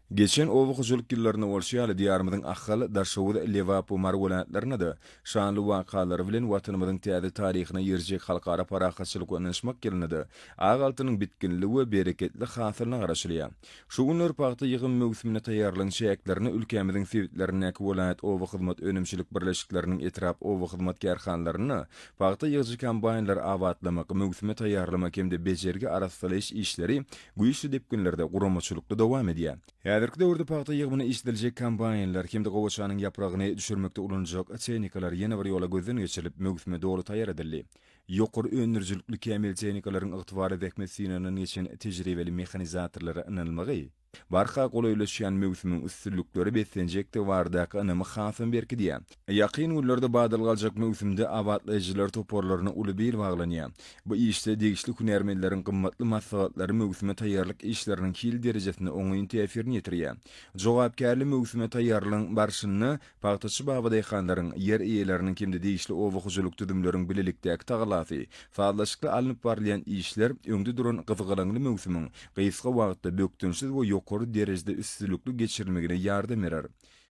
Geçen oba hojalyk ýyllarynda bolşy ýaly, Diýarymyzyň Ahal, Daşoguz, Lebap we Mary welaýatlarynda-da şanly wakalary bilen Watanymyzyň täze taryhyna girjek Halkara parahatçylyk we ynanyşmak ýylynda-da ak altynyň bitginli we bereketli hasylyna garaşylýar. Şu günler pagta ýygym möwsümine taýýarlygyň çäklerinde ülkämiziň sebitlerindäki welaýat oba hyzmat önümçilik birleşikleriniň etrap oba hyzmat kärhanalarynda pagta ýygyjy kombaýnlary abatlamak, möwsüme taýýarlamak hem-de bejergi-arassalaýyş işleri güýçli depginlerde guramaçylykly dowam edýär. Häzirki döwürde pagta ýygymyna işlediljek kombaýnlar hem-de gowaçanyň ýapragyny düşürmekde ulanyljak tehnikalar ýene bir ýola gözden geçirilip, möwsüme doly taýýar edildi. Ýokary öndürijilikli kämil tehnikalaryň ygtybarly zähmet synagyndan geçen tejribeli mehanizatorlara ynanylmagy, barha golaýlaşýan möwsümiň üstünliklere beslenjekdigi baradaky ynamy hasam berkidýär. Ýakyn günlerde badalga aljak möwsümde abatlaýjylar toparlaryna uly bil baglanýar. Bu işde degişli hünärmenleriň gymmatly maslahatlary möwsüme taýýarlyk işleriniň hil derejesine oňyn täsirini ýetirýär. Jogapkärli möwsüme taýýarlygyň barşynda pagtaçy babadaýhanlaryň, ýer eýeleriniň hem-de degişli oba hojalyk düzümleriň bilelikdäki tagallasy, sazlaşykly alnyp barylýan işler öňde duran gyzgalaňly möwsümiň gysga wagtda, bökdençsiz we ýokary derejede üstünlikli geçirilmegine ýardam berer.